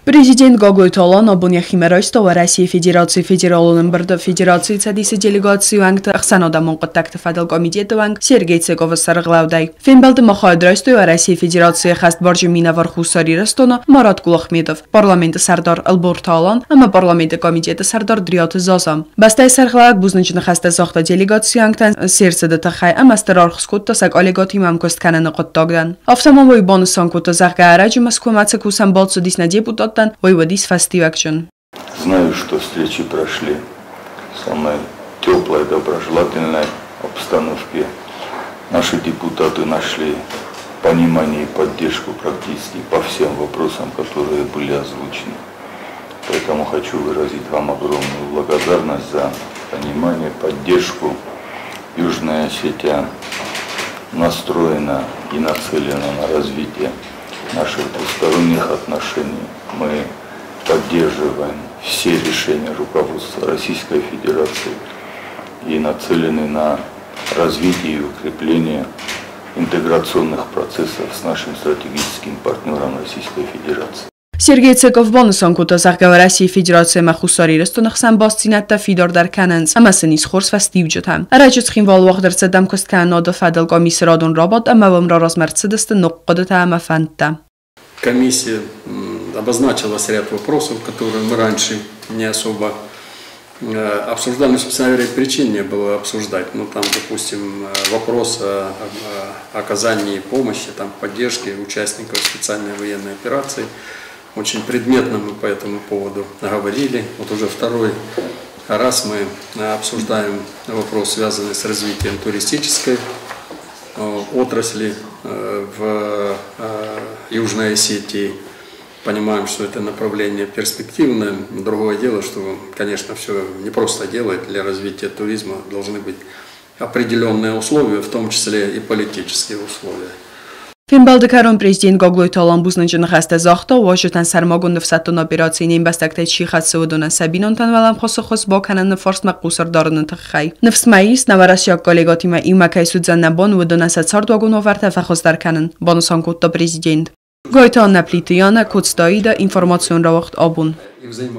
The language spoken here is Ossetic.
Президент Гаглойты Алан абон йӕхимӕ райста Уӕрӕсейы Федерацийы Федералон ӕмбырды Федерацийы Цӕдисы делегацийы уӕнгты ӕхсӕнадӕмон хъуыддӕгты фӕдыл комитеты уӕнг Сергей Цековы сӕргълӕудӕй. Фембӕлды ма хайад райстой Уӕрӕсейы Федерацийы ӕххӕстбарджын минӕвар Хуссар Ирыстоны Марат Кулахметов, парламенты сӕрдар Ӕлборты Алан ӕмӕ парламенты комитеты сӕрдар Дриаты Заза. Бӕстӕйы сӕргълӕууӕг бузныджы ныхӕстӕ загъта делегацийы уӕнгтӕн се рцыды тыххӕй ӕмӕ стыр аргъ скодта сӕ коллегӕтимӕ ӕмкуыст кӕныны хъуыддагӕн. Афтӕ ма уый банысан кодта, зӕгъгӕ, ӕрӕджы Мӕскуымӕ цы кусӕн балц цыдис нӕ депутаттӕн, уый уыдис фӕстиуӕгджын. Знаю, что встречи прошли в самой теплой, доброжелательной обстановке. Наши депутаты нашли понимание и поддержку практически по всем вопросам, которые были озвучены. Поэтому хочу выразить вам огромную благодарность за понимание, поддержку. Южная Осетия настроена и нацелена на развитие наших двусторонних отношений. Мы поддерживаем все решения руководства Российской Федерации и нацелены на развитие и укрепление интеграционных процессов с нашим стратегическим партнером Российской Федерации. Сергей Цеков банысан кодта, зӕгъгӕ, Уӕрӕсейы Федераци ӕмӕ Хуссар Ирыстоны хсӕн бастдзинӕдтӕ фидардӕр кӕнынц ӕмӕ сын ис хорз фӕстиуджытӕ. Ӕрӕджы Цхинвалы уагъд ӕрцыд ӕмкуысткӕнынады фӕдыл къамисы радон рабадт ӕмӕ уым раразмӕ ӕрцыдысты ног хъуыдытӕ ӕмӕ фӕндтӕ. Комиссия обозначила ряд вопросов, которые мы раньше не особо обсуждали, ну, собственно говоря, причин не было обсуждать. Ну, там, допустим, вопрос о оказании помощи, там, поддержки участников специальной военной операции. Очень предметно мы по этому поводу говорили. Вот уже второй раз мы обсуждаем вопрос, связанный с развитием туристической отрасли в Южной Осетии. Понимаем, что это направление перспективное. Другое дело, что, конечно, все не просто делать. Для развития туризма должны быть определенные условия, в том числе и политические условия. Фембӕлды кӕрон президент Гаглойты Алан бузныджы ныхӕстӕ загъта, уазджытӕн сӕрмагонд ӕфсӕддон операцийы не мбӕстӕгтӕй чи хӕцы, уыдонӕн сӕ бинонтӕн уӕлӕмхасы ххуыс бакӕныны фарстмӕ хъус ӕрдарыны тыххӕй. Ныфс мӕ ис, нӕ уӕрӕсейаг коллегӕтимӕ иумӕ кӕй суыдзӕн нӕ бон уыдонӕн сӕ цардуагон уавӕртӕ фӕхуыздӕр кӕнын, банысан кодта президент. Гайты Аннӕ, Плиты Янӕ, Коцты Аидӕ, информацион рауагъд Абон.